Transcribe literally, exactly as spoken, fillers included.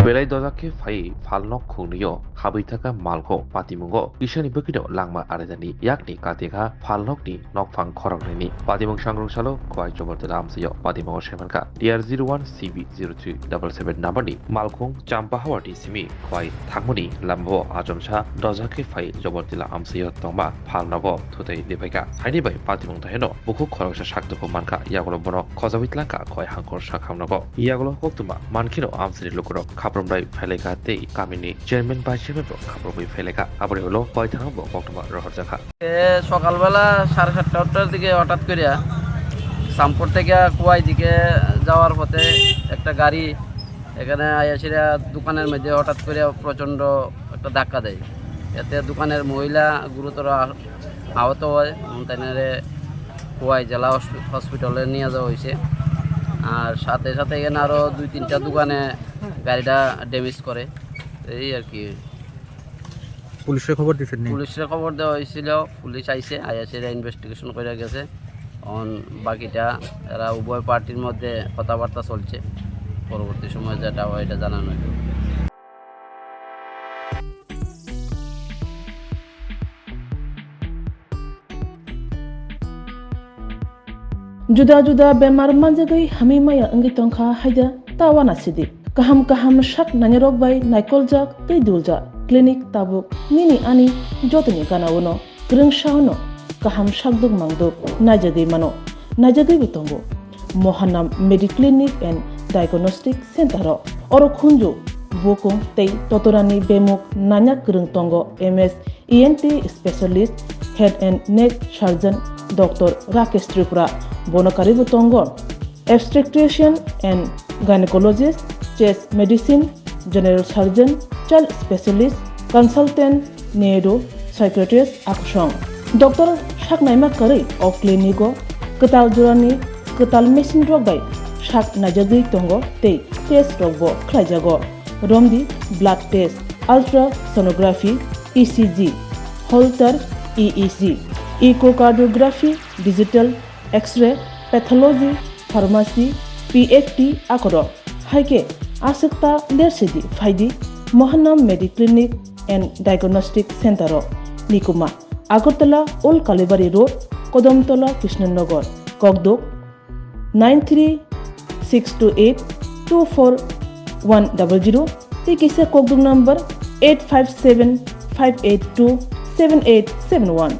Belai dojak khe phai phalnok khungnwio habwi thaka malkhung patimungo kisani bwkhwino langma araidani yakni katikha phalnokni nokphang khoroknwini. Patimung sangrwngsalo Khowai Jabartila amchaio patimungo saimankha T R zero one C B zero three double seven numberni malkhung Champahawa D C ni Khowai thangmani lamao achomsa dojak khe phai Jabartila amchaio tongma phalnogo thutai riphaikha. Haini bai patimung taino bukhuk khoroksa sakdukhu mankha, yagulo bono khojaui tlangkha Khowai hangkhor sakhamnogo. Yagulo koktwma mankheno amchaini lukurok khaprumbai phailaikha tei kamini chairman vice chairman rok khaprumbai phailaikha. Aboni ulo Khowai thangbo koktwma rohorjakha. এ, সকালবেলা সাড়ে সাতটা আটটার দিকে হঠাৎ করিয়া সামপুর থেকে কুয়াই দিকে যাওয়ার পথে একটা গাড়ি এখানে আইয়া সেটা দোকানের মধ্যে হঠাৎ করিয়া প্রচণ্ড একটা ধাক্কা দেয়। এতে দোকানের মহিলা গুরুতর আহ-, আহত হয় এবং তাইনারে কুয়াই জেলা হস-, হসপিটালে নিয়ে যাওয়া হয়েছে। আর সাথে সাথে এখানে আরও দুই তিনটা দোকানে গাড়িটা ড্যামেজ করে, এই আর কি। পুলিশরে খবর দিছেন নি? পুলিশরে খবর দেওয়া হয়েছিল, পুলিশ আইছে, আইয়া সেটা ইনভেস্টিগেশন করে গেছে। এখন বাকিটা এরা উভয় পার্টির মধ্যে কথাবার্তা চলছে, পরবর্তী সময়ে যেটা হয় এটা জানানো হবে। Juda juda bemar manjagwi hamwi maya wngwi tongkha haida ta uanasidi. Kaham kaham sak nainarok bai naikoljak tei duljak clinic tabuk nini ani jotoni gana-o no kwrwngsa-o no kaham sakduk mangduk naijagwi mano, naijagwibo tongo. Mohanam Mediclinic and Diagnostic Center-o oro khunju, bukung tei totorani bemuk nanya kwrwng tongo M S E N T specialist, head and neck surgeon Doctor Rakesh Tripura, bono karwibo tongo obstetrician and gynecologist, chest medicine, general surgeon, child specialist, consultant, neuro psychiatrist akusong. Doctor saknaima karwi o clinic-o kwtal jorani kwtal machine rok bai sak naijagwi tongo tei test rokbo khlaijago. Romdi blood test, ultrasonography, E C G, Holter E E G, echocardiography, digital X-ray, pathology, pharmacy, P F T akorok. Hai khe aswk ta lersidi phaidi Mohanam Mediclinic and Diagnostic Center-o. Nikuma, Agartala Old Kalibari Road, Kodomtola, Krishnanagar, Kokduk, nine three six two eight two four one double zero, tei kisa kokduk number eight five seven five eight two seven eight seven one.